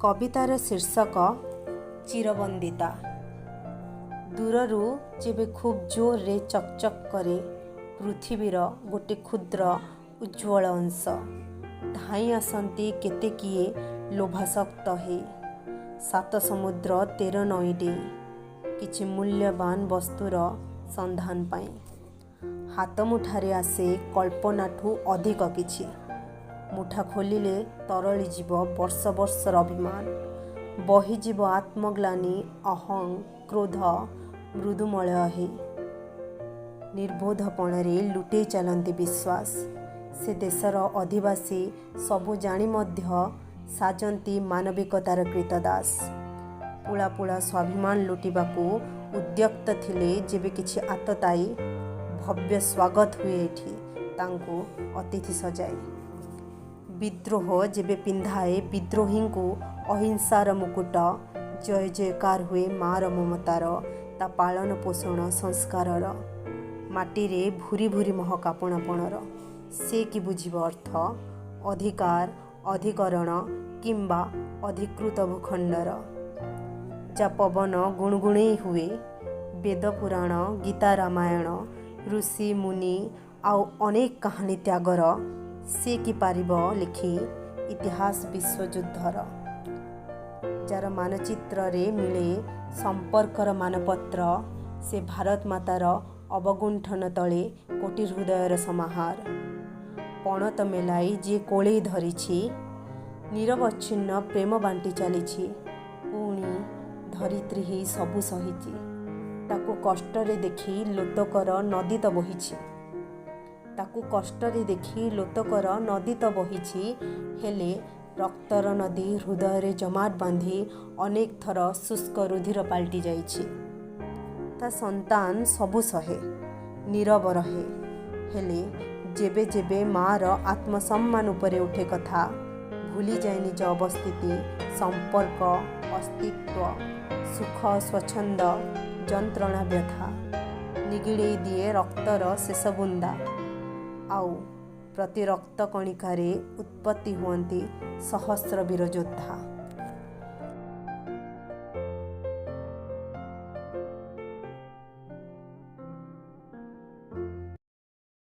କବିତାର ଶୀର୍ଷକ ଚିରବନ୍ଦିତା। ଦୂରରୁ ଯେବେ ଖୁବ୍ ଜୋରରେ ଚକ୍ ଚକ୍ କରେ ପୃଥିବୀର ଗୋଟେ କ୍ଷୁଦ୍ର ଉଜ୍ଜ୍ୱଳ ଅଂଶ, ଧାଇଁ ଆସନ୍ତି କେତେ କିଏ ଲୋଭାସକ୍ତ ହେଇ ସାତ ସମୁଦ୍ର ତେର ନଈ ଡେଇଁ କିଛି ମୂଲ୍ୟବାନ ବସ୍ତୁର ସନ୍ଧାନ ପାଇଁ। ହାତ ମୁଠାରେ ଆସେ କଳ୍ପନାଠୁ ଅଧିକ କିଛି। ମୁଠା ଖୋଲିଲେ ତରଳିଯିବ ବର୍ଷ ବର୍ଷର ଅଭିମାନ, ବହିଯିବ ଆତ୍ମଗ୍ଳାନି, ଅହଂ, କ୍ରୋଧ ମୃଦୁମଳୟ ହେଇ। ନିର୍ବୋଧପଣରେ ଲୁଟେଇ ଚାଲନ୍ତି ବିଶ୍ୱାସ। ସେ ଦେଶର ଅଧିବାସୀ ସବୁ ଜାଣି ମଧ୍ୟ ସାଜନ୍ତି ମାନବିକତାର କ୍ରୀତଦାସ। ପୁଳା ପୁଳା ସ୍ୱାଭିମାନ ଲୁଟିବାକୁ ଉଦ୍ୟତ ଥିଲେ ଯେବେ କିଛି ଆତତାୟୀ, ଭବ୍ୟ ସ୍ୱାଗତ ହୁଏ ଏଠି ତାଙ୍କୁ ଅତିଥି ସଜାଇ। ବିଦ୍ରୋହ ଯେବେ ପିନ୍ଧାଏ ବିଦ୍ରୋହୀଙ୍କୁ ଅହିଂସାର ମୁକୁଟ, ଜୟ ଜୟକାର ହୁଏ ମା'ର ମମତାର, ତା' ପାଳନ ପୋଷଣ ସଂସ୍କାରର, ମାଟିରେ ଭୂରି ଭୂରି ମହକ ଆପଣାପଣର। ସେ କି ବୁଝିବ ଅର୍ଥ, ଅଧିକାର, ଅଧିକରଣ କିମ୍ବା ଅଧିକୃତ ଭୂଖଣ୍ଡର? ଯା ପବନ ଗୁଣୁଗୁଣେଇ ହୁଏ ବେଦ ପୁରାଣ, ଗୀତା ରାମାୟଣ, ଋଷି ମୁନି ଆଉ ଅନେକ କାହାଣୀ ତ୍ୟାଗର, ସେ କି ପାରିବ ଲେଖି ଇତିହାସ ବିଶ୍ୱଯୁଦ୍ଧର? ଯାର ମାନଚିତ୍ରରେ ମିଳେ ସମ୍ପର୍କର ମାନପତ୍ର, ସେ ଭାରତମାତାର ଅବଗୁଣ୍ଠନ ତଳେ କୋଟି ହୃଦୟର ସମାହାର। ପଣତ ମେଲାଇ ଯିଏ କୋଳେଇ ଧରିଛି, ନିରବଚ୍ଛିନ୍ନ ପ୍ରେମ ବାଣ୍ଟି ଚାଲିଛି, ପୁଣି ଧରିତ୍ରୀ ହେଇ ସବୁ ସହିଛି, ତାକୁ କଷ୍ଟରେ ଦେଖି ଲୋତକର ନଦୀ ତ ବହିଛି। ତାକୁ କଷ୍ଟରେ ଦେଖି ଲୋତକର ନଦୀ ତ ବହିଛି, ହେଲେ ରକ୍ତର ନଦୀ ହୃଦୟରେ ଜମାଟ ବାନ୍ଧି ଅନେକ ଥର ଶୁଷ୍କ ରୁଧିର ପାଲଟି ଯାଇଛି। ତା ସନ୍ତାନ ସବୁ ସହେ, ନୀରବ ରହେ, ହେଲେ ଯେବେ ଯେବେ ମା'ର ଆତ୍ମସମ୍ମାନ ଉପରେ ଉଠେ କଥା, ଭୁଲିଯାଏ ନିଜ ଅବସ୍ଥିତି, ସମ୍ପର୍କ, ଅସ୍ତିତ୍ୱ, ସୁଖ ସ୍ୱଚ୍ଛନ୍ଦ, ଯନ୍ତ୍ରଣା ବ୍ୟଥା, ନିଗିଡ଼େଇ ଦିଏ ରକ୍ତର ଶେଷ ବୁନ୍ଦା। ଆଉ ପ୍ରତି ରକ୍ତ କଣିକାରେ ଉତ୍ପତ୍ତି ହୁଅନ୍ତି ସହସ୍ର ବୀରଯୋଦ୍ଧା।